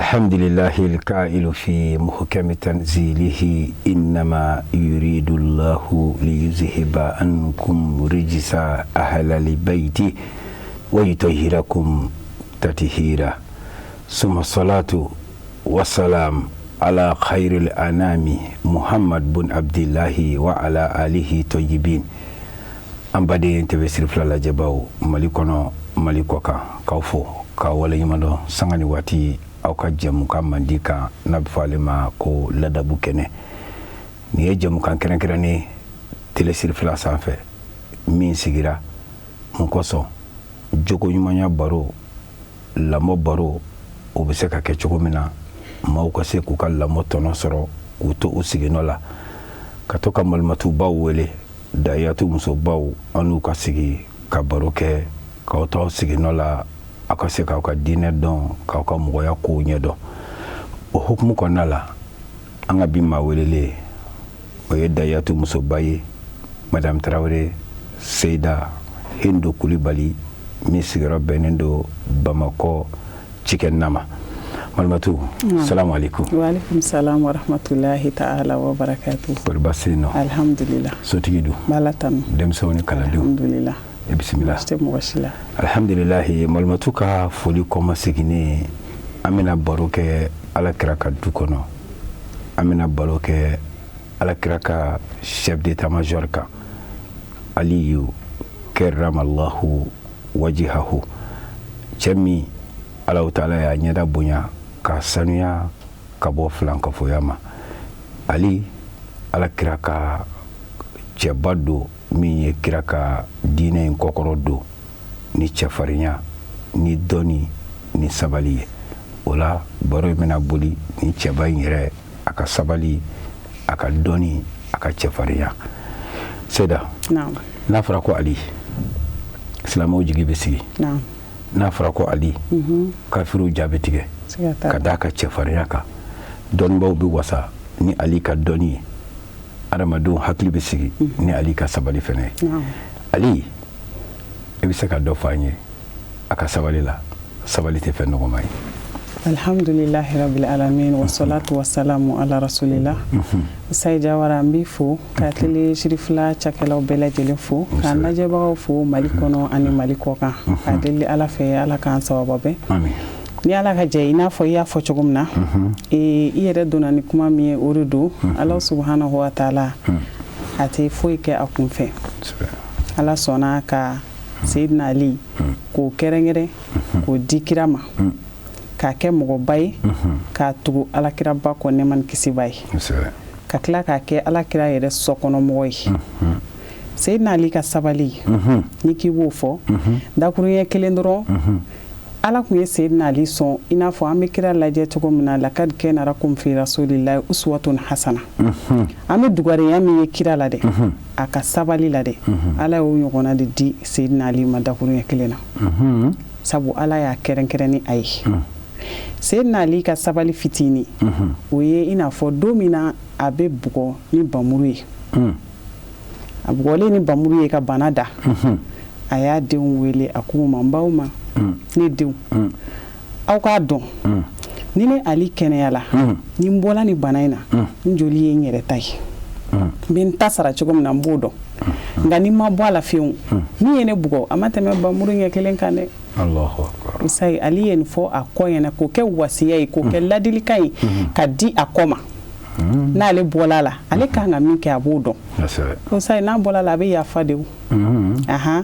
الحمد لله الكائل في محكم تنزيله إنما يريد الله ليذهب عنكم رجس أهل البيت ويطهركم تطهيرا ثم الصلاة والسلام على خير الأنام محمد بن عبد الله وعلى آله طيبين. An baden TV Sirifila lajɛbaw, Mali kɔnɔ, Mali kɔ kan, k'aw fo k'aw waleɲuman dɔn sanga ni waati aw ka jɛmukan mandi kan n'a bɛ fɔ ale ma ko ladabu kɛnɛ. Nin ye jɛmukan kɛrɛnkɛrɛnnen télé Sirifila sanfɛ min sigira mun kosɔn? Jogo ɲumanya baro, lamɔ baro, o bɛ se ka kɛ cogo min na maaw ka se k'u ka lamɔ tɔnɔ sɔrɔ k'u to u siginɔ la, ka to ka malimatubaw wele, dayatu musobaw, an n'u ka sigi ka baro kɛ k'aw to aw siginɔ la, aw ka se k'aw ka diinɛ dɔn, k'aw ka mɔgɔya kow ɲɛdɔn. O hukumu kɔnɔna la, an ka bi maa welelen, o ye dayatu musoba ye, Madame Tarawele Seyida Hindu Kulibali, min sigiyɔrɔ bɛnnen don Bamakɔ cikɛnina ma. Malimatu, salamu aleykum. Waaleykum salam wa rahmatulahi ta'ala wa barakatuh. Kɔri baasi tɛ yen nɔ? Alhamdulillah. Sotigi dun? B'Ala tanu. Denmisɛnw ni kalandenw? Alhamdulillah. I bisimila. Baasi tɛ mɔgɔ si la. Alhamdulilahi. Malimatu ka foli kɔmaseginnen, an bɛna baro kɛ Alakira ka du kɔnɔ, an bɛna baro kɛ Alakira ka chef d'état major kan, Aliyu karamallahu wajihahu, cɛ min Alahu taala y'a ɲɛda bonya ka sanuya ka bɔ filankafoya ma. Ali, Alakira ka cɛba don min ye kira ka diinɛ in kɔkɔrɔ don ni cɛfarinya ni dɔnni ni sabali ye. O la, baro in bɛna boli ni cɛba in yɛrɛ, a ka sabali, a ka dɔnni, a ka cɛfarinya. Seda, n'a fɔra ko Ali, silamɛw jigi bɛ sigi. N'a fɔra ko Ali, kafiriw ja bɛ tigɛ ka d'a ka cɛfarinya kan. Dɔnnibaw bɛ wasa ni Ali ka dɔnni ye, adamadenw hakili bɛ sigi ni Ali ka sabali fɛnɛ ye. Ali, i bɛ se ka dɔ fɔ an ye a ka sabali la? Sabali tɛ fɛn nɔgɔma ye. Alhamdulilahi rabbil alamin, wasalatu wasalamu ala rasulillah. Sayi Jawara, n b'i fo ka télé Sirifila cakɛlaw bɛɛ lajɛlen fo, k'an lajɛbagaw fo Mali kɔnɔ ani Mali kɔ kan, k'a deli Ala fɛ, Ala k'an sababa bɛn ni Ala ka jɛ. I n'a fɔ i y'a fɔ cogo min na, i yɛrɛ donna ni kuma min ye, o de don. Ala subhanahu wa taala a tɛ foyi kɛ a kun fɛ. Ala sɔnna ka Seyidina Ali k'o kɛrɛnkɛrɛn k'o di kira ma, k'a kɛ mɔgɔba ye, k'a tugu Alakiraba kɔ, nɛɛma ni kisi b'a ye, ka tila k'a kɛ Alakira yɛrɛ sokɔnɔmɔgɔ ye. Seyidina Ali ka sabali, ni k'i b'o fɔ dakuruɲɛ kelen dɔrɔn, Ala tun ye Seyidina Ali sɔn i n'a fɔ an bɛ kira lajɛ cogo min na, lakad kana lakum fi rasulillahi uswatun hasana. An bɛ dugariya min ye kira la dɛ, a ka sabali la dɛ, Ala y'o ɲɔgɔnna de di Seyidina Ali ma dakuruɲɛ kelen na, sabu Ala y'a kɛrɛnkɛrɛn ni a ye. Seyidina Ali ka sabali fitinin, o ye i n'a fɔ don min na a bɛ bugɔ ni bamuru ye, a bugɔlen ni bamuru ye ka bana da, a y'a denw wele, a k'u ma: n baw ma, ne denw, aw k'a dɔn, ni ne Ali kɛnɛyala, ni n bɔla ni bana in na, n joli ye n yɛrɛ ta ye, n bɛ n ta sara cogo min na, n b'o dɔn. Nka ni n ma bɔ a la fiyewu, min ye ne bugɔ, a ma tɛmɛ bamuru ɲɛ kelen kan dɛ. Sayi Ali ye nin fɔ a kɔ ɲɛna k'o kɛ wasiya ye, k'o kɛ ladilikan ye ka di a kɔ ma. N'ale bɔla a la, ale kan ka min kɛ, a b'o dɔn. O sayi, n'a bɔla a la, a bɛ yafa de o. Ahan,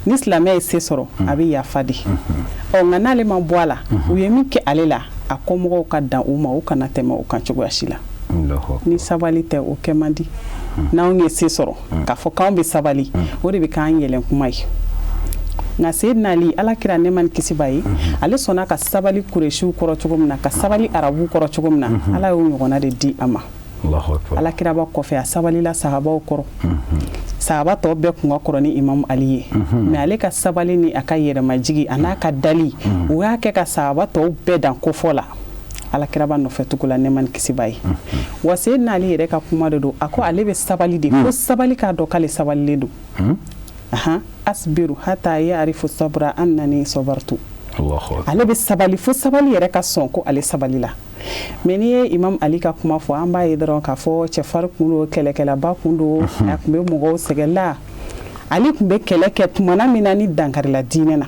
ni silamɛ ye se sɔrɔ, a bɛ yafa de. Ɔ nka n'ale ma bɔ a la, u ye min kɛ ale la, a kɔmɔgɔw ka dan u ma, u kana tɛmɛ o kan cogoya si la. Ni sabali tɛ, o kɛ man di. N'anw ye se sɔrɔ k'a fɔ k'anw bɛ sabali, o de bɛ k'an yɛlɛn kuma ye. Nka Seyidina Ali, Ala kira nɛɛma ni kisi b'a ye, ale sɔnna ka sabali Kuresiw kɔrɔ cogo min na, ka sabali Arabuw kɔrɔ cogo min na, Ala y'o ɲɔgɔnna de di a ma. Ala kiraba kɔfɛ, a sabalila sahabaw kɔrɔ. Sahaba tɔ bɛɛ kun ka kɔrɔ ni Imamu Ali ye, mais ale ka sabali ni a ka yɛrɛmajigi a n'a ka dali, o y'a kɛ ka sahaba tɔw bɛɛ dan kofɔ la Ala kiraba nɔfɛ tugu la, nɛɛma ni kisi b'a ye. Wa Seyidina Ali yɛrɛ ka kuma de don, a ko ale bɛ sabali de fo sabali k'a dɔn k'ale sabalilen don. Ahan, asbiru hata ya'rifu sabra annani sabartu. Ale bɛ sabali fo sabali yɛrɛ ka sɔn ko ale sabali la. Mais n'i ye Imam Ali ka kuma fɔ, an b'a ye dɔrɔn k'a fɔ cɛfarin kun don, kɛlɛkɛlaba kun don, a tun bɛ mɔgɔw sɛgɛn la. Ale tun bɛ kɛlɛ kɛ tumana min na ni dankarila diinɛ na,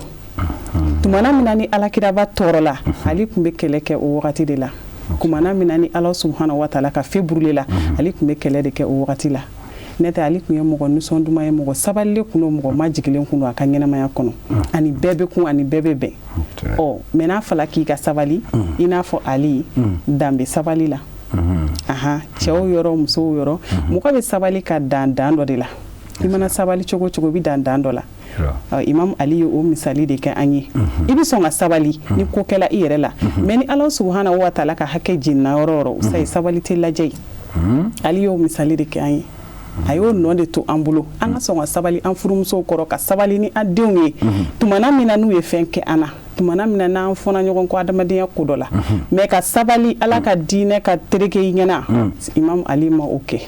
tumana min na ni alakiraba tɔɔrɔla, ale tun bɛ kɛlɛ kɛ o wagati de la. Tumana min na ni Ala subahana wa taala ka feu brûlé la, ale tun bɛ kɛlɛ de kɛ o wagati la. N'o tɛ, ale tun ye mɔgɔ nisɔn duman ye, mɔgɔ sabalilen kun don, mɔgɔ majigilen kun don a ka ɲɛnamaya kɔnɔ. Ani bɛɛ bɛ kun, ani bɛɛ bɛ bɛn. Ɔ, mais n'a fɔla k'i ka sabali i n'a fɔ Ali, dan bɛ sabali la. Ahan, cɛw yɔrɔ, musow yɔrɔ, mɔgɔ bɛ sabali ka dan dan dɔ de la. I mana sabali cogo cogo, i bɛ dan dan dɔ la. Imam Ali ye o misali de kɛ an ye. I bɛ sɔn ka sabali ni ko kɛla i yɛrɛ la, mais ni Ala subahana wa taala ka hakɛ jenina yɔrɔ o yɔrɔ, sayi sabali tɛ lajɛ yen. Ali y'o misali de kɛ an ye. A y'o nɔ de to an bolo, an ka sɔn ka sabali an furumusow kɔrɔ, ka sabali ni an denw ye tumana min na n'u ye fɛn kɛ an na, tumana min na n'an fɔna ɲɔgɔn kɔ adamadenya ko dɔ la. Mais ka sabali Ala ka diinɛ ka tereke i ɲɛna, Imam Ali ma o kɛ.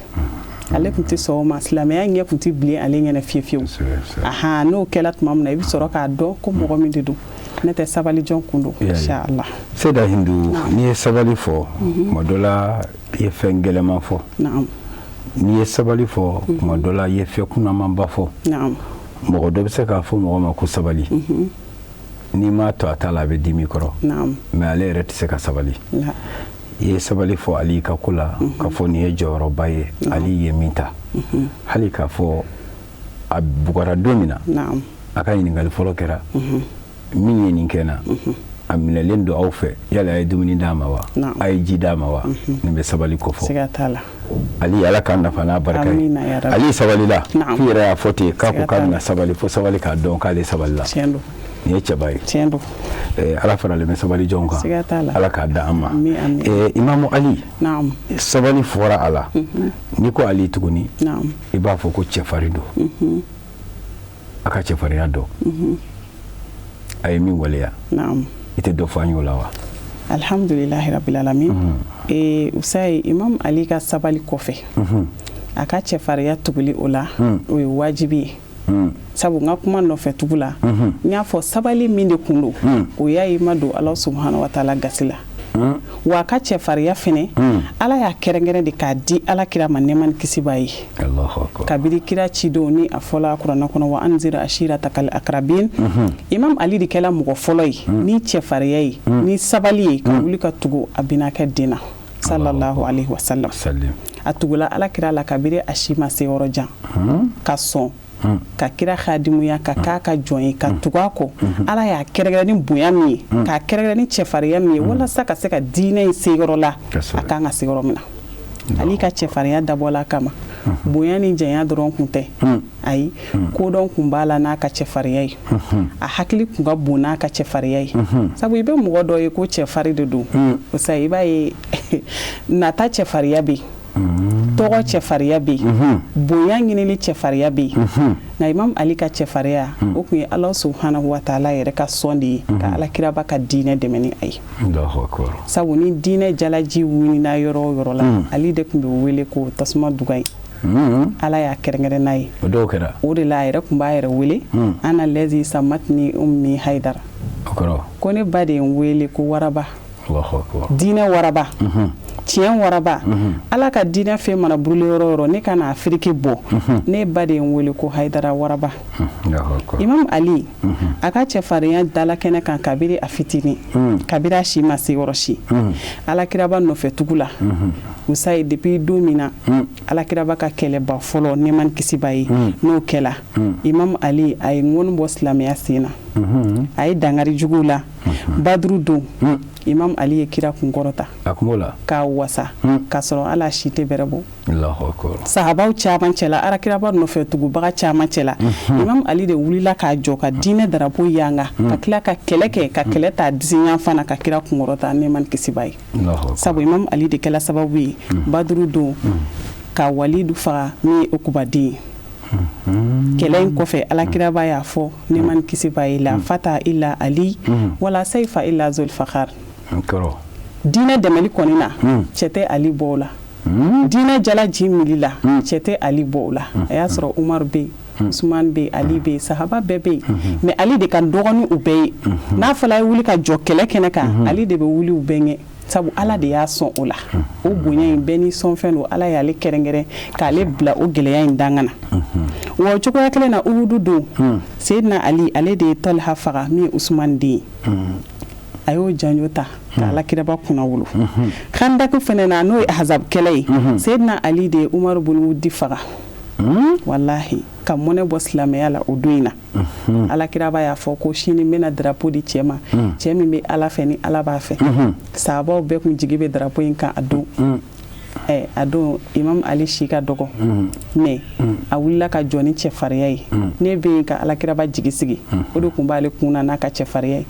Ale tun tɛ sɔn o ma. Silamɛya ɲɛ tun tɛ bilen ale ɲɛna fiyewu fiyewu. Ahan, n'o kɛla tuma min na, i bɛ sɔrɔ k'a dɔn ko mɔgɔ min de don. Ne tɛ sabali jɔn kun don, inshallah. Seyida Hindu, n'i ye sabali fɔ, tuma dɔ la i ye fɛn gɛlɛman fɔ. N'i ye sabali fɔ, tuma dɔ la i ye fɛn kunamanba fɔ. Mɔgɔ dɔ bɛ se k'a fɔ mɔgɔ ma ko sabali, n'i m'a to a ta la, a bɛ dimi kɔrɔ. Mais ale yɛrɛ tɛ se ka sabali. I ye sabali fɔ Ali ka ko la, k'a fɔ nin ye jɔyɔrɔba ye Ali ye min ta. Hali k'a fɔ a bugara don min na, a ka ɲininkali fɔlɔ kɛra min ye nin kɛ na, a minɛlen don aw fɛ, yala a ye dumuni d'a ma wa, a ye ji d'a ma wa? Nin bɛ sabali ko fɔ. Ali, Ala k'an nafa n'a barika ye. Ali sabalila f'i yɛrɛ y'a fɔ ten k'a ko k'a bɛna sabali fo sabali k'a dɔn k'ale sabalila. Nin ye cɛba ye. Ala faralen bɛ sabali jɔnw kan, Ala k'a da an ma. Imamu Ali, sabali fɔra a la. N'i ko Ali tuguni, i b'a fɔ ko cɛfarin don. A ka cɛfarinya dɔn, a ye min waleya, i tɛ dɔ fɔ an y'o la wa? Alhamdulilahi rabbil alamin. Usayi, Imam Ali ka sabali kɔfɛ, a ka cɛfarinya tuguli o la, o ye wajibi ye. Sabu n ka kuma nɔfɛ tugu la, n y'a fɔ sabali min de kun don, o y'a ye i ma don Ala subahana wa taala gasi la. Wa a ka cɛfarinya fɛnɛ, Ala y'a kɛrɛnkɛrɛn de k'a di Ala kira ma, nɛɛma ni kisi b'a ye. Kabiri kira cidon ni a fɔla kuranɛ kɔnɔ wa anzir ashiratakal akrabin, Imam Ali de kɛla mɔgɔ fɔlɔ ye ni cɛfarinya ye, ni sabali ye, ka wuli ka tugu a binakɛ den na, sallallahu alaihi wasallam. A tugula Ala kira la kabiri a si ma se yɔrɔ jan, ka sɔn ka kira hadimuya, ka k'a ka jɔn ye, ka tugu a kɔ. Ala y'a kɛrɛnkɛrɛn ni bonya min ye, k'a kɛrɛnkɛrɛn ni cɛfarinya min ye, walasa ka se ka diinɛ in se yɔrɔ la a kan ka se yɔrɔ min na. Ali ka cɛfarinya dabɔla a kama. Bonya ni janya dɔrɔn kun tɛ, ayi, kodɔn kun b'a la n'a ka cɛfarinya ye. A hakili kun ka bon n'a ka cɛfarinya ye. Sabu i bɛ mɔgɔ dɔ ye ko cɛfari de don o sa, i b'a ye nata cɛfarinya bɛ yen, tɔgɔ cɛfarinya bɛ yen, bonya ɲinili cɛfarinya bɛ yen. Nka Imam Ali ka cɛfarinya, o tun ye Ala subahanahu wa taala yɛrɛ ka sɔn de ye ka Ala kiraba ka diinɛ dɛmɛ ni a ye. Sabu ni diinɛ jalaji wulila yɔrɔ o yɔrɔ la, Ali de tun bɛ wele ko tasuma duga ye. Ala y'a kɛrɛnkɛrɛn n'a ye. O de la a yɛrɛ tun b'a yɛrɛ wele ana lɛzi samatini ummi haidara, ko ne ba de ye n wele ko waraba, diinɛ waraba, tiɲɛ waraba. Ala ka diinɛ fɛn mana brûler yɔrɔ o yɔrɔ, ne ka na afiriki bɔ, ne ba de ye n wele ko hayidara waraba. Imam Ali, a ka cɛfarinya dala kɛnɛ kan kabiri a fitinin, kabiri a si ma se yɔrɔ si, alakiraba nɔfɛ tugu la. Usayi, depuis don min na alakiraba ka kɛlɛba fɔlɔ, nɛɛma ni kisi b'a ye, n'o kɛla, Imam Ali a ye ŋɔni bɔ silamɛya sen na, a ye dangari juguw la. Baduru don, Imam Ali ye kira kunkɔrɔta k'a wasa k'a sɔrɔ ala si tɛ bɛrɛ bɔ. Sahabaw caman cɛla, alakiraba nɔfɛ tugubaga caman cɛla, Imam Ali de wulila k'a jɔ ka diinɛ darapo yanga, ka tila ka kɛlɛ kɛ, ka kɛlɛ ta disi fana, ka kira kunkɔrɔta, nɛɛma ni kisi b'a ye. Sabu Imam Ali de kɛla sababu ye Baduru don ka Walidu faga, min ye Okuba den ye. Kɛlɛ in kɔfɛ, alakiraba y'a fɔ, nɛɛma ni kisi b'a ye, la fata illa Ali wala saifa illa Zulfakar. Diinɛ dɛmɛli kɔni na, cɛ tɛ Ali bɔ o la. Diinɛ jalaji mili la, cɛ tɛ Ali bɔ o la. A y'a sɔrɔ Umaru bɛ yen. Usman bɛ yen, Ali bɛ yen, sahaba bɛɛ bɛ yen, mais Ali de ka dɔgɔ ni u bɛɛ ye. N'a fɔla a ye wuli ka jɔ kɛlɛ kɛnɛ kan, Ali de bɛ wuli u bɛɛ ɲɛ, sabu Ala de y'a sɔn o la. O bonya in bɛɛ n'i sɔnfɛn don. Ala y'ale kɛrɛnkɛrɛn k'ale bila o gɛlɛya in danga na. Wa o cogoya kelen na, Uhudu don, Seyidina Ali, ale de ye Tɔliha faga, min ye Usman den ye. A y'o janjo ta ka Alakiraba kunna wolo. Khandaki fɛnɛ na, n'o ye Ahzab kɛlɛ ye, Seyidina Ali de ye Umaru bun Wudi faga, walahi, ka mɔnɛ bɔ silamɛya la o don in na. Alakiraba y'a fɔ ko sini n bɛna drapeau di cɛ ma, cɛ min bɛ Ala fɛ ni Ala b'a fɛ. Sahabaw bɛɛ kun jigi bɛ drapeau in kan a don. A don, Imam Ali si ka dɔgɔ, mais a wulila ka jɔ ni cɛfarinya ye. Ne bɛ yen ka Alakiraba jigi sigi, o de tun b'ale kun na n'a ka cɛfarinya ye.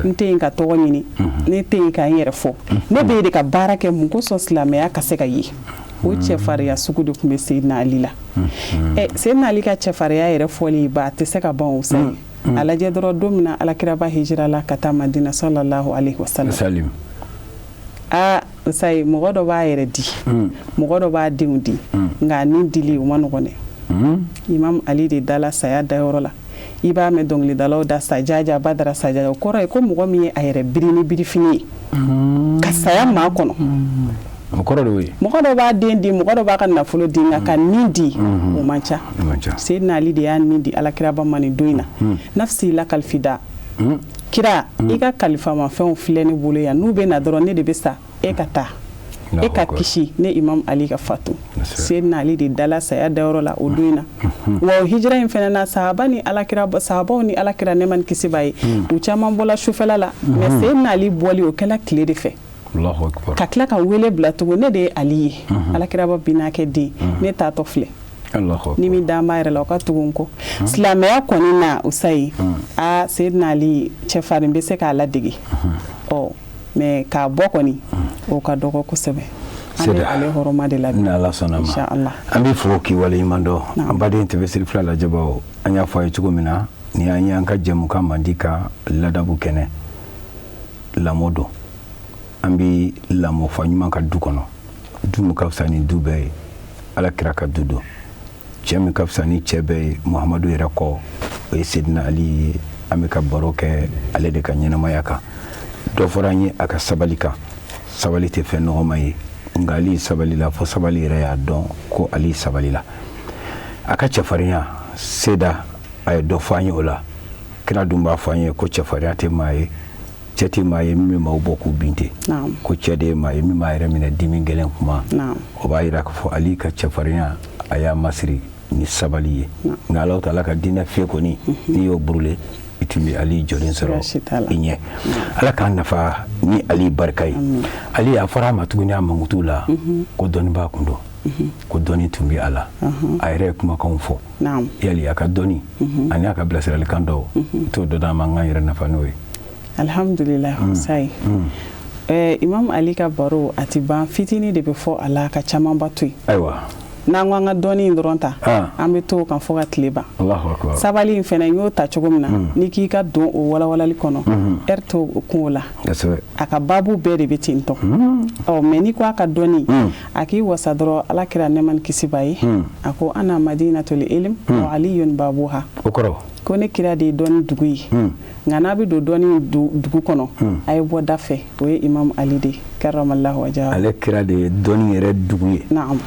N tɛ yen ka tɔgɔ ɲini, ne tɛ yen ka n yɛrɛ fɔ, ne bɛ yen de ka baara kɛ. Mun kosɔn? Silamɛya ka se ka ye. O cɛfarinya sugu de tun bɛ Seyidina Ali la. Seyidina Ali ka cɛfarinya yɛrɛ fɔli ba a tɛ se ka ban o sa. A lajɛ dɔrɔn, don min na Alakiraba hijirala ka taa Madina, sallallahu alaihi wasallam, aa sayi, mɔgɔ dɔ b'a yɛrɛ di, mɔgɔ dɔ b'a denw di, nka ni dili o ma nɔgɔn dɛ. Imam Ali de dala saya dayɔrɔ la. I b'a mɛn dɔnkilidalaw da, sajaja badara sajaja, o kɔrɔ ye ko mɔgɔ min ye a yɛrɛ biri ni birifini ye ka saya maa kɔnɔ. O kɔrɔ de y'o ye. Mɔgɔ dɔ b'a den di, mɔgɔ dɔ b'a ka nafolo di, nka ka nin di, o man ca. Seyidina Ali de y'a nin di Alakiraba ma nin don in na. Nafsi lakal fida, kira, i ka kalifamafɛnw filɛ ne bolo yan. N'u bɛ na dɔrɔn, ne de bɛ sa, e ka taa, e ka kisi, ne Imam Ali ka fatu. Seyidina Ali de dala saya dayɔrɔ la o don in na. Wa o hijira in fana na, sahaba ni Alakira, sahabaw ni Alakira, nɛɛma ni kisi b'a ye, u caman bɔla sufɛla la, mais Seyidina Ali bɔli, o kɛla tile de fɛ, ka tila ka wele bila tugun: ne de ye Ali ye, Alakiraba binakɛ den, ne taatɔ filɛ. Ni min dan b'a yɛrɛ la, o ka tugu n kɔ. Silamɛya kɔni na, o sayi, aa, Seyidina Ali cɛfarin bɛ se k'a ladege ɔ, mais k'a bɔ kɔni, o ka dɔgɔ kosɛbɛ. An bɛ ale hɔrɔma de la. Ni Ala sɔnna ma, an bɛ fo k'i waleɲuman dɔn. An baden TV Sirifila lajɛbaw, an y'a fɔ a ye cogo min na, ni an y'an ka jɛmukan mandi ka ladabu kɛnɛ, lamɔ don. An bɛ lamɔ fa ɲuman ka du kɔnɔ, du min ka fisa ni du bɛɛ ye, Ala kira ka du don. Cɛ min ka fisa ni cɛ bɛɛ ye Muhamadu yɛrɛ kɔ, o ye Sedina Ali ye. An bɛ ka baro kɛ ale de ka ɲɛnamaya kan. Dɔ fɔra an ye a ka sabali kan. Sabali tɛ fɛn nɔgɔma ye, nka Ali sabali la fo sabali yɛrɛ y'a dɔn ko Ali sabali la. A ka cɛfarinya seda, a ye dɔ fɔ an ye o la. Kira dun b'a fɔ an ye ko cɛfarinya tɛ maa ye, cɛ tɛ maa ye min bɛ maaw bɔ k'u bin ten, ko cɛ de ye maa ye min b'a yɛrɛ minɛ dimi gɛlɛn kuma. O b'a yira k'a fɔ Ali ka cɛfarinya, a y'a masiri ni sabali ye. Nka Alahu taala ka diinɛ feu kɔni, n'i y'o brûler, i tun bɛ Ali jɔlen sɔrɔ i ɲɛ. Ala k'an nafa ni Ali barika ye. Ali, a fɔra a ma tuguni a mankutu la ko dɔnnibaa kun don, ko dɔnni tun bɛ a la. A yɛrɛ ye kumakanw fɔ. Yali a ka dɔnni ani a ka bilasiralikan dɔw, i t'o dɔ d'an ma, an k'an yɛrɛ nafa n'o ye? Alhamdulillah, sayi, Imam Ali ka baro a ti ban. Fitinin de bɛ fɔ a la ka camanba to yen. Ayiwa. N'an ko an ka dɔnni in dɔrɔn ta, an bɛ to o kan fo ka tile ban. Sabali in fɛnɛ, n y'o ta cogo min na, n'i k'i ka don o walawalali kɔnɔ, ɛri t'o kun o la. A ka baabu bɛɛ de bɛ ten tɔ ɔ. Mais n'i ko a ka dɔnni, a k'i wasa dɔrɔn. Ala kira, nɛɛma ni kisi b'a ye, a ko: ana madinatul ilm wa aliyun babuha. O kɔrɔ? Ko ne kira de ye dɔnni dugu ye, nka n'a bɛ don dɔnni dugu kɔnɔ, a ye bɔ da fɛ, o ye Imam Ali de ye, karamallahu wajahu. Ale kira de ye dɔnni yɛrɛ dugu ye. Naam.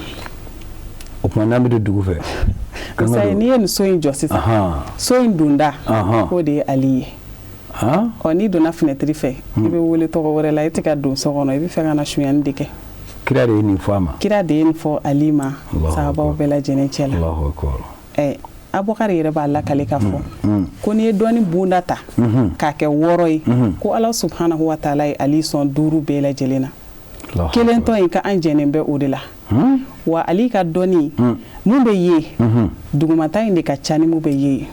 O tuma n'an bɛ don dugu fɛ? Musa, n'i ye nin so in jɔ sisan, so in donda, k'o de ye Ali ye. Ɔ, n'i donna fenêtre fɛ, i bɛ wele tɔgɔ wɛrɛ la, i tɛ ka don so kɔnɔ, i bɛ fɛ ka na sonyani de kɛ. Kira de ye nin fɔ a ma? Kira de ye nin fɔ Ali ma sahabaw bɛɛ lajɛlen cɛ la. Ɛ, Abubakari yɛrɛ b'a lakale ka fɔ ko n'i ye dɔnni bonda ta k'a kɛ 6 ye, ko Ala subhanahu wa taala ye Ali sɔn 5 bɛɛ lajɛlen na, kelen tɔ in ka an jɛnen bɛ o de la. Wa Ali ka dɔnni mun bɛ ye, dugumata in de ka ca ni mun bɛ ye,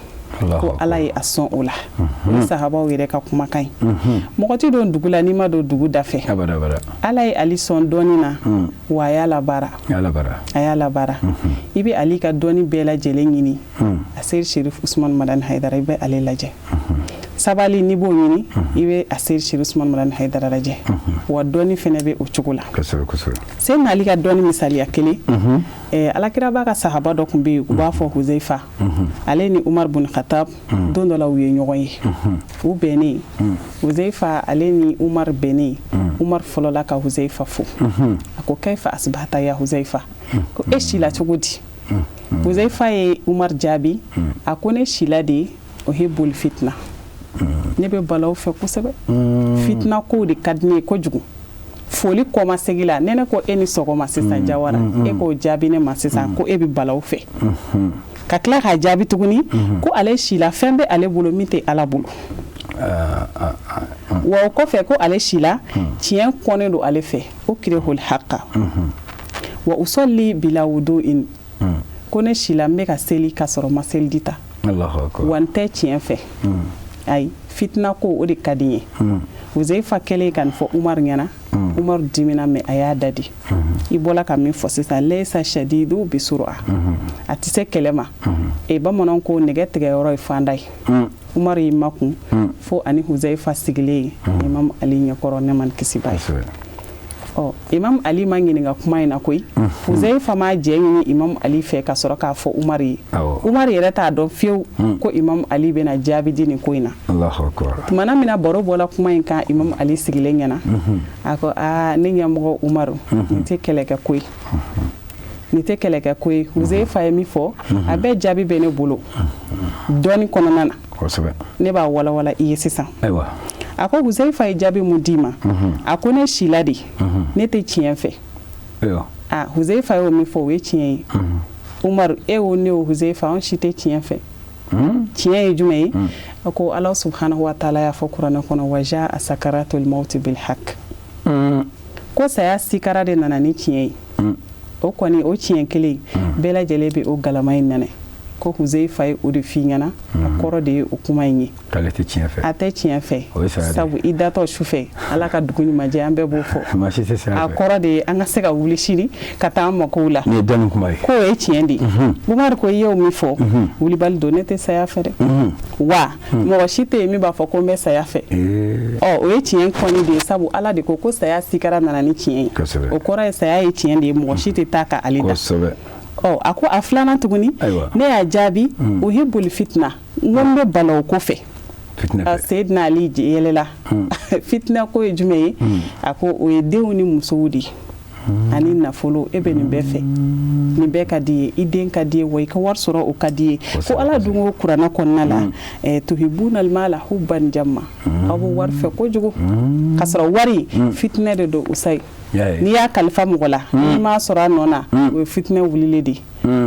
ko Ala ye a sɔn o la. O ye sahabaw yɛrɛ ka kumakan ye. Mɔgɔ tɛ don dugu la n'i ma don dugu da fɛ. Ala ye Ali sɔn dɔnni na, wa a y'a labaara, a y'a labaara. I bɛ Ali ka dɔnni bɛɛ lajɛlen ɲini, a seri Sherif Usman Madani Haidara, i bɛ ale lajɛ. Sabali, n'i b'o ɲini, i bɛ a Seyidi Sherif Usumani Madani Hayidara lajɛ. Wa dɔnni fɛnɛ bɛ o cogo la. kosɛbɛ kosɛbɛ Seyidina Ali ka dɔnni misaliya kelen, alakiraba ka sahaba dɔ tun bɛ yen, u b'a fɔ Huzeifa. Ale ni Umar bun Khattab, don dɔ la u ye ɲɔgɔn ye, u bɛnnen. Huzeifa, ale ni Umar bɛnnen, Umar fɔlɔla ka Huzeifa fo. A ko: "Kaifa asbahta ya Huzeifa?" Ko e sila cogo di? Huzeifa ye Umar jaabi, a ko: "Ne sila de, uhibbul fitna, ne bɛ balaw fɛ kosɛbɛ, fitina kow de ka di ne ye kojugu." Foli kɔmasegi la, ne ko e ni sɔgɔma sisan, Jawara, e k'o jaabi ne ma sisan ko e bɛ balaw fɛ, ka tila k'a jaabi tuguni ko ale sila, fɛn bɛ ale bolo min tɛ Ala bolo. Wa o kɔfɛ ko ale sila, tiɲɛ kɔnnen don ale fɛ, ukrihul haqa wa usalli bila wudu'in. Ko ne sila, n bɛ ka seli ka sɔrɔ ma seliji ta. Allahu akbar. Wa n tɛ tiɲɛ fɛ, ayi, fitina ko, o de ka di n ye. Huzeifa kɛlen ka nin fɔ Umar ɲɛna, Umar dimina, mais a y'a dadi. I bɔla ka min fɔ sisan, laysa shadidu bisura, a tɛ se kɛlɛ ma. E bamananw ko nɛgɛ tigɛyɔrɔ ye fanda ye. Umar y'i makun fo ani Huzeifa sigilen Imam Ali ɲɛkɔrɔ, ne man kisi ba ye. Ɔ, Imam Ali ma ɲininka kuma in na koyi. Huzeifa ma jɛ ɲini Imam Ali fɛ ka sɔrɔ k'a fɔ Umar ye. Umar yɛrɛ t'a dɔn fiyewu ko Imam Ali bɛna jaabi di nin ko in na. Allahu akbar. Tumana min na baro bɔla kuma in kan Imam Ali sigilen ɲɛna, a ko: "Aa, ne ɲɛmɔgɔ Umaru, nin tɛ kɛlɛkɛ ko ye, nin tɛ kɛlɛkɛ ko ye. Huzeifa ye min fɔ, a bɛɛ jaabi bɛ ne bolo dɔɔni kɔnɔna na. Ne b'a walawala i ye sisan." A ko: "Huzeifa ye jaabi mun d'i ma?" A ko: "Ne sila de, ne tɛ tiɲɛ fɛ." A Huzeifa y'o min fɔ, o ye tiɲɛ ye. Umaru, e o ne o, Huzeifa, anw si tɛ tiɲɛ fɛ. Tiɲɛ ye jumɛn ye? A ko Ala subhanahu wa taala y'a fɔ kuranɛ kɔnɔ: wa jaa sakaratul mauti bil haq. Ko saya sikara de nana ni tiɲɛ ye. O kɔni, o tiɲɛ kelen, bɛɛ lajɛlen bɛ o galama in nɛnɛ. Ko Huzeifa ye o de f'i ɲɛna, a kɔrɔ de ye o kuma in ye. K'ale tɛ tiɲɛ fɛ. A tɛ tiɲɛ fɛ. O ye saya de ye. Sabu i datɔ su fɛ, Ala ka dugu ɲuman jɛ, an bɛɛ b'o fɔ. Maa si tɛ saya A fɛ. kɔrɔ de ye an ka se ka wuli sini ka taa an makow la. Nin ye dɔnni kuma ye. K'o ye tiɲɛ de ye. Umaru ko i y'o min fɔ, wulibali don, ne tɛ saya fɛ dɛ. Wa mɔgɔ si tɛ yen min b'a fɔ ko n bɛ saya fɛ. Ɔ, o ye tiɲɛ kɔni de ye, sabu Ala de ko ko saya sikara nana ni tiɲɛ ye. O kɔrɔ ye saya ye tiɲɛ de ye, mɔgɔ si tɛ taa ka ale da. Ɔ, a ko a filanan tuguni, ne y'a jaabi: uhibbul fitna, n ko n bɛ balaw ko fɛ. Fitinɛ A fɛ. Seydina Ali yɛlɛla. Fitinɛ ko ye jumɛn ye? A ko o ye denw ni musow de ye ani nafolo. E bɛ nin bɛɛ fɛ, nin bɛɛ ka di ye, i den ka di ye, wa i ka wari sɔrɔ, o ka di ye. Ko Ala dun ko kuranɛ kɔnɔna la: tuhibuna almala hubban jamma, aw bɛ wari fɛ kojugu, k'a sɔrɔ wari fitinɛ de don. Usayi, n'i y'a kalifa mɔgɔ la, n'i m'a sɔrɔ a nɔ na, o ye fitinɛ wulilen de ye.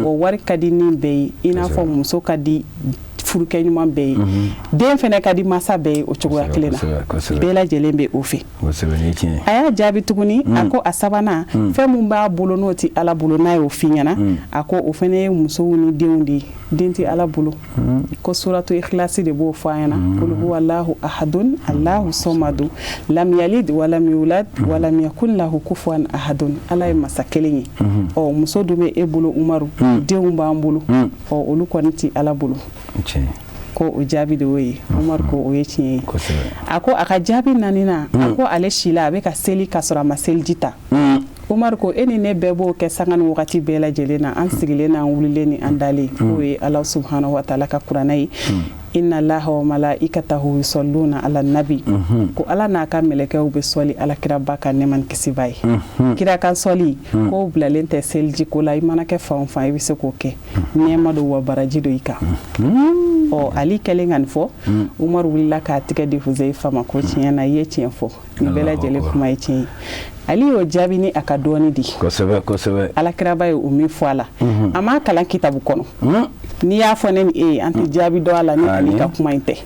O wari ka di ni bɛɛ ye, i n'a fɔ muso ka di furukɛ ɲuman bɛɛ ye, den fɛnɛ ka di masa bɛɛ ye o cogoya kelen na. Bɛɛ lajɛlen bɛ o fɛ. Kosɛbɛ, nin ye tiɲɛ ye. A y'a jaabi tuguni, a ko a sabanan, fɛn min b'a bolo n'o tɛ Ala bolo, n'a y'o f'i ɲɛna, a ko o fɛnɛ ye musow ni denw de ye, den tɛ Ala bolo. Ko suratu Ikhlasi de b'o fɔ an ɲɛna: kul huwa Allahu ahadun Allahu samadu lam yalid walam yulad walam yakun lahu kufuwan ahadun. Ala ye masa kelen ye. Ɔ, muso dun bɛ e bolo Umaru, denw b'an bolo, ɔ, olu kɔni tɛ Ala bolo. Tiɲɛ. Ko o jaabi de y'o ye. Umaru ko o ye tiɲɛ ye. A ko a ka jaabi naaninan, a ko ale si la, a bɛ ka seli ka sɔrɔ a ma seliji ta. Umaru ko e ni ne bɛɛ b'o kɛ sanga ni wagati bɛɛ lajɛlen na, an sigilen n'an wulilen ni an dalen. K'o ye Ala subhanahu wa taala ka kuranɛ ye: inna Allaha wa malaikatahu yusalluna ala nabi. Ko Ala n'a ka mɛlɛkɛw bɛ sɔli ala kiraba ka nɛɛma ni kisi b'a ye. Kira ka sɔli k'o bilalen tɛ seliji ko la. I mana kɛ fan o fan, i bɛ se k'o kɛ, nɛɛma don wa baraji don i kan. Ɔ, Ali kɛlen ka nin fɔ, Umaru wulila k'a tigɛ di Huzeifa ma ko tiɲɛ na, i ye tiɲɛ fɔ, nin bɛɛ lajɛlen kuma ye tiɲɛ ye. Ali y'o jaabi ni a ka dɔɔni di. Kosɛbɛ kosɛbɛ. Alakiraba ye o min fɔ a la, a m'a kalan kitabu kɔnɔ. N'i y'a fɔ ne ni e ye, an tɛ jaabi dɔn a la ni Ali ka kuma in tɛ.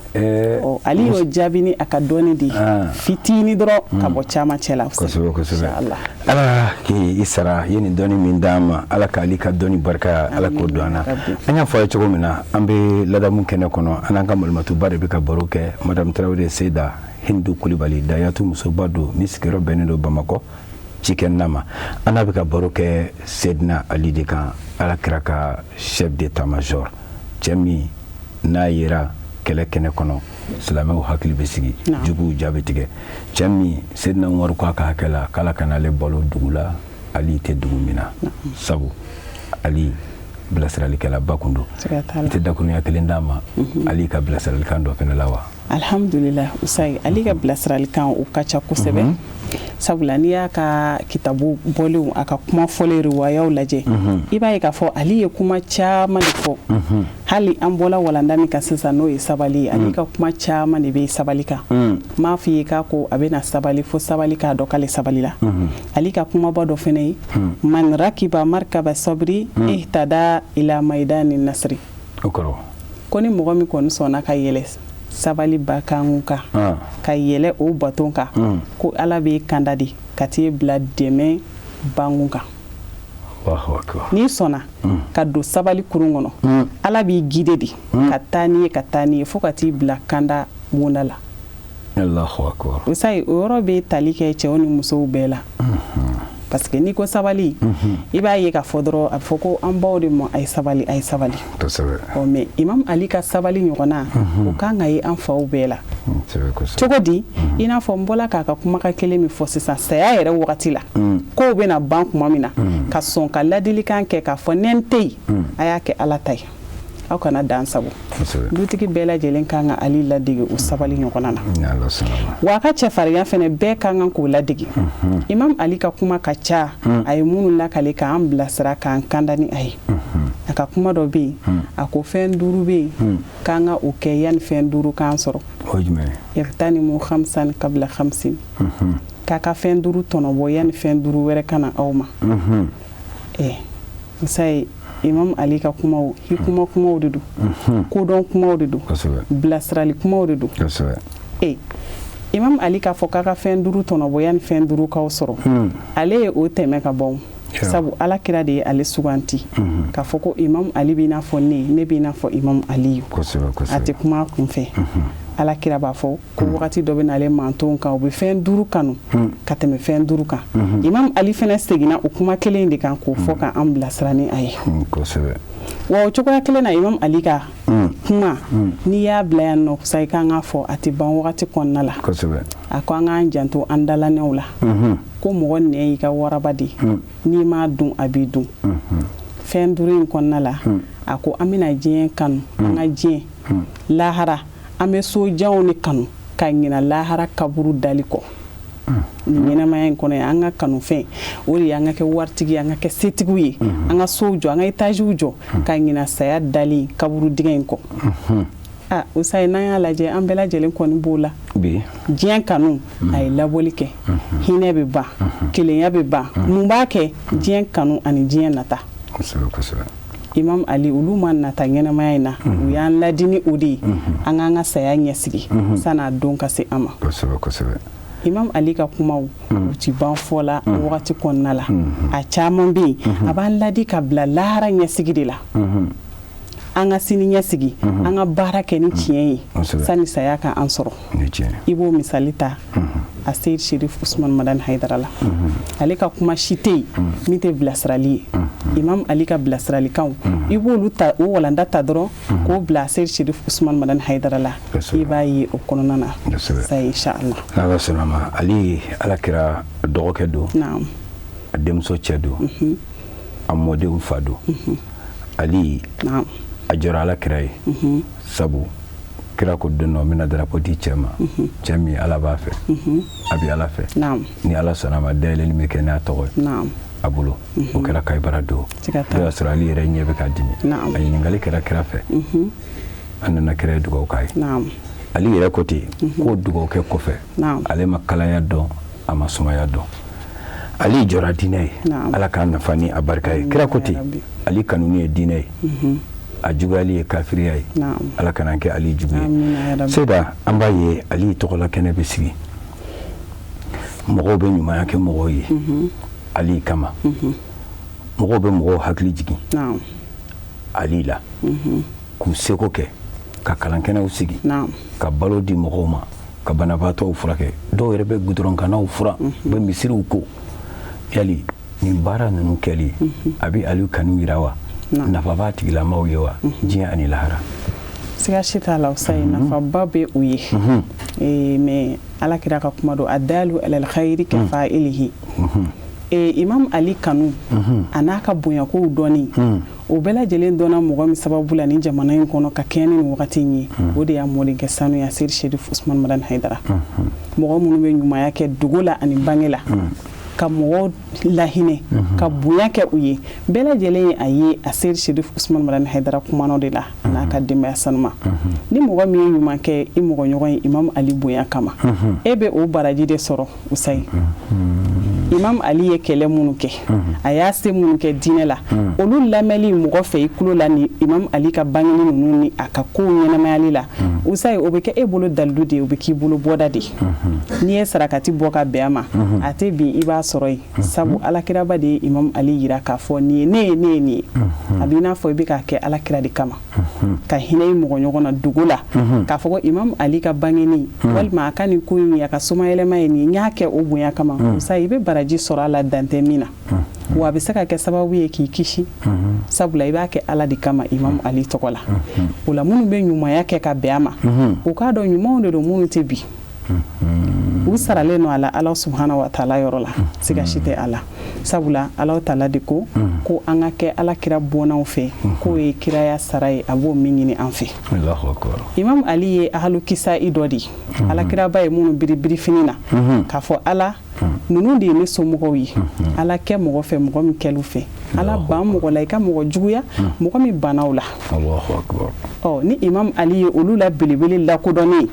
Ɔ, Ali y'o jaabi ni a ka dɔɔni di, fitinin dɔrɔn ka bɔ caman cɛ la. Kosɛbɛ kosɛbɛ. Inshallah. Ala k'i sara, i ye nin dɔnni min d'an ma, Ala ka Ali ka dɔnni barika, Ala k'o don an na. An y'a fɔ a ye cogo min na, an bɛ ladamu kɛnɛ kɔnɔ, an n'an ka malimatuba de bɛ ka baro kɛ, madame Tarawele Seyida Hindu Kulibali, Dayatu musoba don min sigiyɔrɔ bɛnnen don Bamakɔ cikɛnina ma. An n'a bɛ ka baro kɛ Seydina Ali de kan, Ala kira ka chef d'état major, cɛ min n'a yera kɛlɛ kɛnɛ kɔnɔ. Silamɛw hakili bɛ sigi, juguw ja bɛ tigɛ. Cɛ min Seydina Umaru ko a ka hakɛ la k'Ala kana ale balo dugu la, Ali tɛ dugu min na, sabu Ali bilasiralikɛlaba kun don. I tɛ dakurunya kelen d'a ma Ali ka bilasiralikan dɔ fana la wa? Alhamdulillah, Usayi, Ali ka bilasiralikan o ka ca kosɛbɛ, sabula n'i y'a ka kitabu bɔlenw, a ka kuma fɔlen, riwayaw lajɛ, i b'a ye k'a fɔ Ali ye kuma caman de fɔ. Hali an bɔla walanda min kan sisan, n'o ye sabali ye, Ali ka kuma caman de bɛ sabali kan. N m'a f'i ye k'a ko a bɛna sabali fo sabali k'a dɔn k'ale sabalila. Ali ka kumaba dɔ fana ye: man rakiba markaba sabri ihtada ila maidani nasri. O kɔrɔ? Ko ni mɔgɔ min kɔni sɔnna ka yɛlɛ sabali ba kankun kan, ka yɛlɛ o baton kan, ko Ala b'i kanda de ka t'i bila dɛmɛ bankun kan. N'i sɔnna ka don sabali kurun kɔnɔ, Ala b'i guider de ka taa n'i ye, ka taa n'i ye fo ka t'i bila kanda bonda la. Usayi, o yɔrɔ bɛ tali kɛ cɛw ni musow bɛɛ la, parce que n'i ko sabali, i b'a ye k'a fɔ dɔrɔn a bɛ fɔ ko an baw de ma: a ye sabali, a ye sabali. Ɔ, mais Imam Ali ka sabali ɲɔgɔnna, o kan ka ye an faw bɛɛ la. Cogo di? I n'a fɔ n bɔla k'a ka kumakan kelen min fɔ sisan, saya yɛrɛ wagati la, kow bɛna ban tuma min na, ka sɔn ka ladilikan kɛ k'a fɔ: ne tɛ yen, a y'a kɛ Ala ta ye, aw kana dan sago. Dutigi bɛɛ lajɛlen kan ka Ali ladege o sabali ɲɔgɔnna na. Wa a ka cɛfarinya fɛnɛ, bɛɛ ka kan k'o ladege. Imam Ali ka kuma ka ca, a ye minnu lakale k'an bilasira, k'an kanda ni a ye. A ka kuma dɔ bɛ yen, a ko fɛn duuru bɛ yen k'an ka o kɛ yanni fɛn duuru k'an sɔrɔ: ightanimu khamsan qabla khamsin, k'a ka fɛn duuru tɔnɔbɔ yanni fɛn duuru wɛrɛ ka na aw ma. Ɛ Musa, Imam Ali ka kumaw, hikuma kumaw de don, kodɔn kumaw de don, bilasirali kumaw de don. E Imam Ali k'a fɔ k'a ka fɛn duuru tɔnɔbɔ yanni fɛn duuru k'aw sɔrɔ, ale ye o tɛmɛ ka bɔ, sabu Ala kira de ye ale suganti k'a fɔ ko Imam Ali b'i n'a fɔ ne, ne b'i n'a fɔ Imam Ali. A tɛ kuma a kun fɛ. Ala kira b'a fɔ ko wagati dɔ bɛ n'ale mantonw kan, u bɛ fɛn duuru kanu ka tɛmɛ fɛn duuru kan. Imam Ali fana seginna o kuma kelen de kan k'o fɔ k'an bilasira ni a ye. Wa o cogoya kelen na, Imam Ali ka kuma, n'i y'a bila yan nɔ sa i kan k'a fɔ, a tɛ ban wagati kɔnɔna la. A ko an k'an janto an dalanɛw la, ko mɔgɔ nɛ y'i ka waraba de ye, n'i m'a dun, a b'i dun. Fɛn duuru in kɔnɔna la, a ko an bɛna diɲɛ kanu, an ka diɲɛ lahara, an bɛ sojanw de kanu ka ɲina lahara kaburu dali kɔ. Nin ɲɛnamaya in kɔnɔ yan, an ka kanufɛn o de ye an ka kɛ waritigi ye, an ka kɛ setigiw ye, an ka sow jɔ, an ka etaziw jɔ, ka ɲina saya dali kaburu dingɛ in kɔ. A Usayi, n'an y'a lajɛ, an bɛɛ lajɛlen kɔni b'o la. Diɲɛ kanu a ye labɔli kɛ, hinɛ bɛ ban, kelenya bɛ ban. Mun b'a kɛ? Diɲɛ kanu ani diɲɛ nata. Imam Ali, olu ma nata ɲɛnamaya in na, u y'an ladi ni o de ye, an k'an ka saya ɲɛsigi san'a don ka se an ma. Imam Ali ka kumaw, u ti ban fɔ la wagati kɔnɔna la. A caman bɛ yen, a b'an ladi ka bila lahara ɲɛsigi de la, an ka sini ɲɛsigi, an ka baara kɛ ni tiɲɛ ye sani saya ka an sɔrɔ. I b'o misali ta a Seyid Sherif Usman Madani Haidara la. Ale ka kuma si tɛ yen min tɛ bilasirali ye. Imam Ali ka bilasiralikanw, i b'olu ta, o walanda ta dɔrɔn k'o bila Seyid Sherif Usman Madani Haidara la, i b'a ye o kɔnɔna na sa, inshallah. N'Ala sɔnna ma, Ali, Ala kira dɔgɔkɛ don, a denmuso cɛ don, a mɔdenw fa don. Ali, a jɔra Ala kira ye, sabu kira ko don dɔ n bɛna darapo di cɛ ma, cɛ min Ala b'a fɛ, a bɛ Ala fɛ, ni Ala sɔnna ma, dayɛlɛli bɛ kɛ n'a tɔgɔ ye a bolo. O kɛra Kayibara don. O y'a sɔrɔ Ali yɛrɛ ɲɛ bɛ k'a dimi. A ɲininkali kɛra kira fɛ, a nana, kira ye dugawu k'a ye. Ali yɛrɛ ko ten k'o dugawu kɛ kɔfɛ, ale ma kalaya dɔn, a ma sumaya dɔn. Ali jɔra diinɛ ye. Ala k'a nafa ni a barika ye. Kira ko ten, Ali kanuni ye diinɛ ye, a juguyali ye kafiriya ye. Ala kana kɛ Ali jugu ye. Seyida, an b'a ye Ali tɔgɔla kɛnɛ bɛ sigi, mɔgɔw bɛ ɲumanya kɛ mɔgɔw ye Ali kama, mɔgɔw bɛ mɔgɔw hakili jigin Ali la, k'u seko kɛ ka kalankɛnɛw sigi, ka balo di mɔgɔw ma, ka banabaatɔw furakɛ, dɔw yɛrɛ bɛ gudɔrɔnkannaw furan, u bɛ misiriw ko. Yali nin baara ninnu kɛli, a bɛ Ali kanu yira wa? Nafa b'a tigilamaw ye wa, diɲɛ ani lahara? Siga si t'a la, Usayi, nafaba bɛ u ye. Mais Ala kira ka kuma don, adalu alal khayri ka fa'ilihi. Imam Ali kanu a n'a ka bonyakow dɔnni, o bɛɛ lajɛlen dɔnna mɔgɔ min sababu la ni jamana in kɔnɔ ka kɛɲɛ ni nin wagati in ye, o de y'a mɔdenkɛ sanu ya, Seyidi Sherif Usman Madani Hayidara. Mɔgɔ minnu bɛ ɲumanya kɛ dogo la ani bange la, ka mɔgɔw lahinɛ, ka bonya kɛ u ye, bɛɛ lajɛlen ye a ye a Seyidi Sherif Usman Madani Hayidara kumanaw de la, a n'a ka denbaya sanuma. Ni mɔgɔ min ye ɲuman kɛ i mɔgɔ ɲɔgɔn ye Imam Ali bonya kama, e bɛ o baraji de sɔrɔ, Usayi. Imam Ali ye kɛlɛ minnu kɛ, a y'a se minnu kɛ diinɛ la, olu lamɛnli mɔgɔ fɛ i tulo la ni Imam Ali ka bangeni ninnu ni a ka kow ɲɛnamayali la, Usayi, o bɛ kɛ e bolo dalilu de ye, o bɛ k'i bolo bɔda de ye. N'i ye sarakati bɔ ka bɛn a ma, a tɛ bin, i b'a sɔrɔ yen, sabu alakiraba de ye Imam Ali yira k'a fɔ nin ye ne ye, ne ye nin ye. A b'i n'a fɔ i bɛ k'a kɛ alakira de kama, ka hinɛ i mɔgɔ ɲɔgɔn na dogo la, k'a fɔ ko Imam Ali ka bangeni walima a ka nin ko in ye, a ka somayɛlɛma ye nin ye, n y'a kɛ o bonya kama. Usayi, i bɛ baraji sɔrɔ a la dan tɛ min na, wa a bɛ se ka kɛ sababu ye k'i kisi, sabula i b'a kɛ Ala de kama Imam Ali tɔgɔ la. O la, minnu bɛ ɲumanya kɛ ka bɛn a ma, u k'a dɔn ɲumanw de don minnu tɛ bi, u saralen don a la Ala subhana wa taala yɔrɔ la, siga si tɛ a la, sabula Ala taala de ko ko an ka kɛ Ala kira bɔnnaw fɛ, k'o ye kiraya sara ye, a b'o min ɲini an fɛ. Imam Ali ye ahalu kisa i dɔ de ye, Ala kiraba ye minnu biri birifini na k'a fɔ Ala, ninnu de ye ne somɔgɔw ye. Ala, kɛ mɔgɔ fɛ mɔgɔ min kɛlu fɛ. Ala, ban mɔgɔ la i ka mɔgɔ juguya mɔgɔ min banna la. Ɔ, ni Imam Ali ye olu la belebele lakodɔnnen,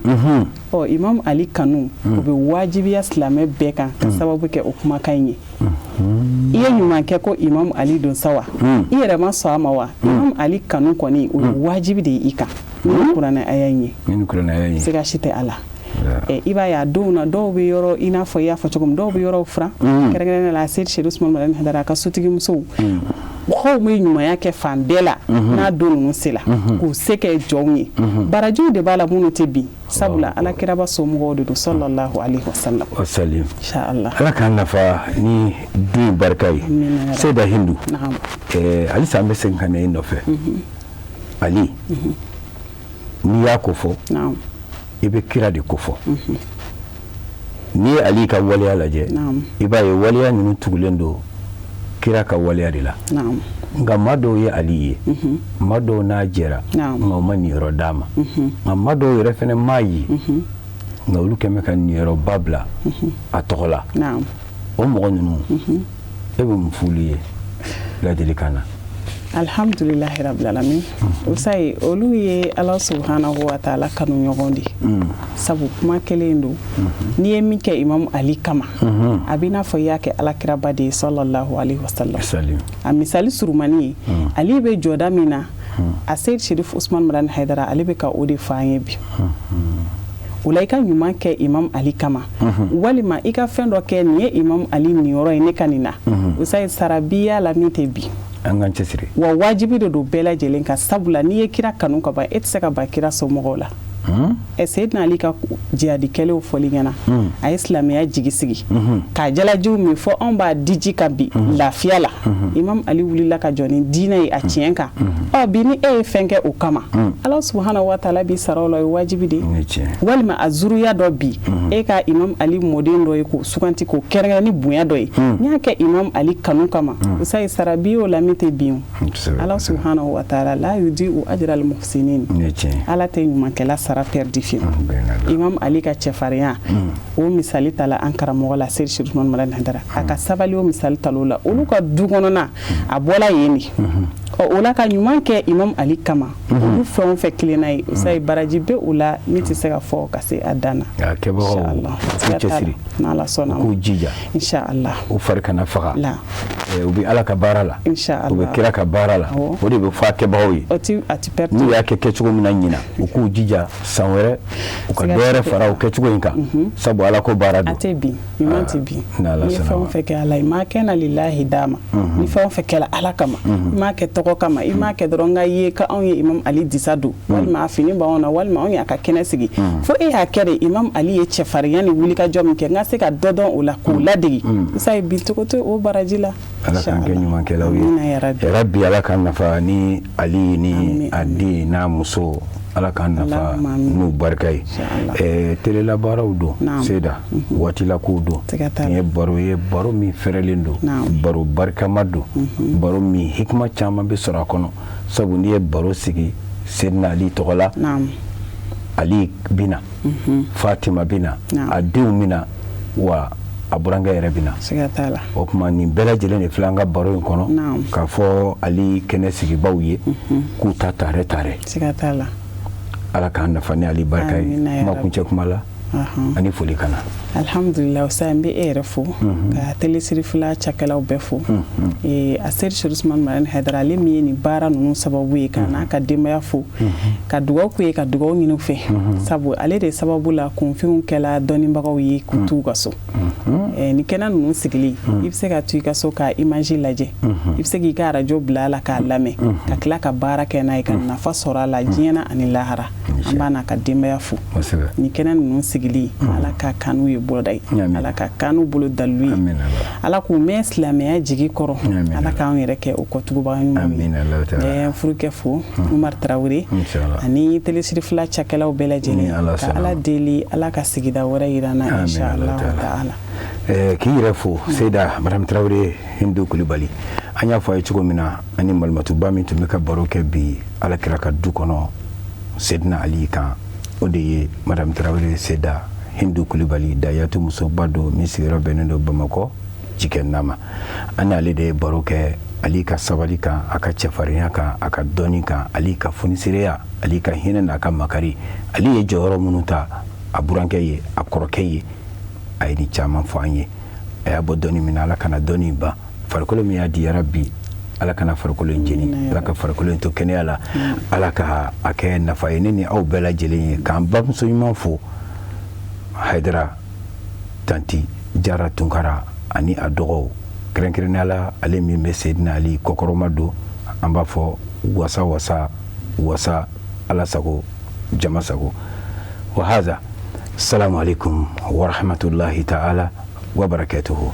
ɔ, Imam Ali kanu, o bɛ wajibiya silamɛ bɛɛ kan ka sababu kɛ o kumakan in ye. I ye ɲuman kɛ ko Imam Ali don sa wa, i yɛrɛ ma sɔn a ma wa, Imam Ali kanu kɔni, o ye wajibi de ye i kan ni kuranɛ aya in ye. Siga si tɛ a la. I b'a ye a donw na, dɔw bɛ yɔrɔ, i n'a fɔ i y'a fɔ cogo min, dɔw bɛ yɔrɔw furan, kɛrɛnkɛrɛnnenya la Seyidi Sherif Usman Madani Hayidara a ka sotigi musow. Mɔgɔw bɛ ɲumanya kɛ fan bɛɛ la n'a don ninnu sera, k'u se kɛ jɔnw ye. Barajiw de b'a la minnu tɛ bin, sabula Ala kiraba somɔgɔw de don, sallallahu alaihi wasallam. Wasalim. Inshallah. Ala k'an nafa ni du barika ye. Seyida Hindu, halisa an bɛ segin ka na i nɔfɛ. Ali, n'i y'a ko fɔ, i bɛ kira de ko fɔ. N'i ye Ali ka waleya lajɛ, i b'a ye waleya ninnu tugulen don kira ka waleya de la. Nka maa dɔw ye Ali ye, maa dɔw n'a jɛra, nka u ma niyɔrɔ d'a ma. Nka maa dɔw yɛrɛ fana m'a ye, nka olu kɛn bɛ ka niyɔrɔba bila a tɔgɔ la. O mɔgɔ ninnu, e bɛ mun f'olu ye ladilikan na? Alhamdulilahi rabbil alamin. Usayi, olu ye Ala subhanahu wa taala kanu ɲɔgɔn de, sabu kuma kelen don. N'i ye min kɛ Imam Ali kama, a b'i n'a fɔ i y'a kɛ Ala kiraba de ye, sallallahu alaihi wasallam. A misali surumani ye, Ali bɛ jɔda min na, a Seyid Sherif Usman Madani Hayidara, ale bɛ ka o de fɔ an ye bi. O la, i ka ɲuman kɛ Imam Ali kama, walima i ka fɛn dɔ kɛ, nin ye Imam Ali niyɔrɔ ye ne ka nin na, Usayi, sara b'i y'a la min tɛ bi. An k'an cɛsiri. Wa wajibi de don bɛɛ lajɛlen kan, sabula n'i ye kira kanu ka ban, e tɛ se ka ban kira somɔgɔw la. Ɛ, Seyidina Ali ka jihadi kɛlenw fɔli ɲɛna, a ye silamɛya jigi sigi k'a jalajiw min fɔ anw b'a diji kan bi lafiya la. Imam Ali wulila ka jɔ ni diinɛ ye a tiɲɛ kan. Ɔ, bi ni e ye fɛn kɛ o kama, Ala subahana wa taala b'i sara o la, o ye wajibi de ye. Walima a zuruya dɔ bi, e ka Imam Ali mɔden dɔ ye k'o suganti, k'o kɛrɛnkɛrɛn ni bonya dɔ ye, n y'a kɛ Imam Ali kanu kama, Usayi, sara b'i o la min tɛ bin. Ala subhanahu wa taala la yudiu ajra al muhsinin, Ala tɛ ɲumankɛla sara perdu fiyewu. Imam Ali ka cɛfarinya, o misali tala an karamɔgɔ la, Seyidi Sherif Usman Madani Hayidara, a ka sabali, o misali tal'o la, olu ka du kɔnɔna a bɔla yen de. Ɔ, o la, ka ɲuman kɛ Imam Ali kama, olu fɛn o fɛn kelenna ye, Usayi, baraji bɛ o la min tɛ se ka fɔ ka se a dan na. A kɛbagaw k'u cɛsiri. N'Ala sɔnna. U k'u jija. Inshallah. U fari kana faga. La. U bɛ Ala ka baara la. Inshallah. U bɛ kira ka baara la. O de bɛ fɔ a kɛbagaw ye. O ti a ti perdre. N'u y'a kɛ kɛcogo min na ɲina, u k'u jija san wɛrɛ u ka dɔ wɛrɛ fara o kɛcogo in kan, sabu Ala ko baara don. A tɛ bin, ɲuman tɛ bin. N'i ye fɛn o fɛn kɛ Ala ye, ma kɛ na lillahi d'a ma. Ni fɛn o fɛn kɛla Ala kama, i m'a kɛ tɔgɔ kama, i m'a kɛ dɔrɔn ka ye ka anw ye Imam Ali disa don, walima a fini b'anw na, walima anw y'a ka kɛnɛ sigi, fo e y'a kɛ de Imam Ali ye cɛfarinya ni wulikajɔ min kɛ, n ka se ka dɔ dɔn o la k'o ladege, Usayi, bin cogo tɛ o baraji la. Ala k'an kɛ ɲumankɛlaw ye. Yarabi, Ala k'an nafa ni Ali ni a den n'a muso. Ala k'an nafa n'u barika ye. Telelabaaraw don, Seyida, waatilakow don. Nin ye baro ye, baro min fɛrɛlen don, baro barikama don, baro min hikima caman bɛ sɔrɔ a kɔnɔ, sabu n'i ye baro sigi Seydina Ali tɔgɔ la, Ali bɛ na, Fatima bɛ na, a denw bɛ na, wa a burankɛ yɛrɛ bɛ na. O tuma nin bɛɛ lajɛlen de filɛ an ka baro in kɔnɔ, k'a fɔ Ali kɛnɛ sigibaw ye k'u ta tare tare. Ala k'an nafa ni Ali barika ye. Kuma kuncɛ kuma la ani foli kana. Alhamdulillah, sa n bɛ e yɛrɛ fo, ka Télé Sirifila cakɛlaw bɛɛ fo. A Seyidi Cherif Ousmane Madani Haidara, ale min ye nin baara ninnu sababu ye, ka n'a ka denbaya fo, ka dugawu k'u ye, ka dugawu ɲini u fɛ, sabu ale de sababu la kunfinw kɛla dɔnnibagaw ye k'u t'u ka so. Ni kɛnɛ ninnu sigili, i bɛ se ka to i ka so ka image lajɛ, i bɛ se k'i ka arajo bila a la k'a lamɛn, ka tila ka baara kɛ n'a ye, ka nafa sɔrɔ a la diɲɛ na ani lahara. An b'a n'a ka denbaya fo. Ni kɛnɛ ninnu sigili, Ala ka kanu ye boloda ye, Ala ka kanu bolo dalilu ye, Ala k'u mɛn silamɛya jigi kɔrɔ, Ala k'anw yɛrɛ kɛ o kɔtugubaga ɲumanw ye. N furukɛ fo, Umar Tarawele, ani Télé Sirifila cakɛlaw bɛɛ lajɛlen, ka Ala deli, Ala ka sigida wɛrɛ yira an na, inshallah ta'ala. K'i yɛrɛ fo, Seyida Madame Tarawele Hindu Kulibali. An y'a fɔ a ye cogo min na, ani malimatuba min tun bɛ ka baro kɛ bi Ala kira ka du kɔnɔ, Seydina Ali kan, o de ye Madame Tarawele Seyida Hindu Kulibali, dayatu musoba don min sigiyɔrɔ bɛnnen don Bamakɔ Jikɛnna ma. An n'ale de ye baro kɛ Ali ka sabali kan, a ka cɛfarinya kan, a ka dɔnni kan, Ali ka fonisereya, Ali ka hinɛ n'a ka makari, Ali ye jɔyɔrɔ minnu ta a burankɛ ye, a kɔrɔkɛ ye. A ye nin caman fɔ an ye. A y'a bɔ dɔnni min na, Ala kana dɔnni ban. Farikolo min y'a di bi, Ala kana farikolo in jeni, Ala ka farikolo in to kɛnɛya la, Ala ka a kɛ nafa ye ne ni aw bɛɛ lajɛlen ye. K'an bamuso ɲuman fo, Hayidara Tanti Jara Tunkara, ani a dɔgɔw, kɛrɛnkɛrɛnnenya la ale min bɛ Seydina Ali kɔkɔrɔma don. An b'a fɔ wasa wasa wasa, Ala sago jama sago. Wa haza, salamu alaikum wa rahmatullahi ta'ala wa barakatuhu.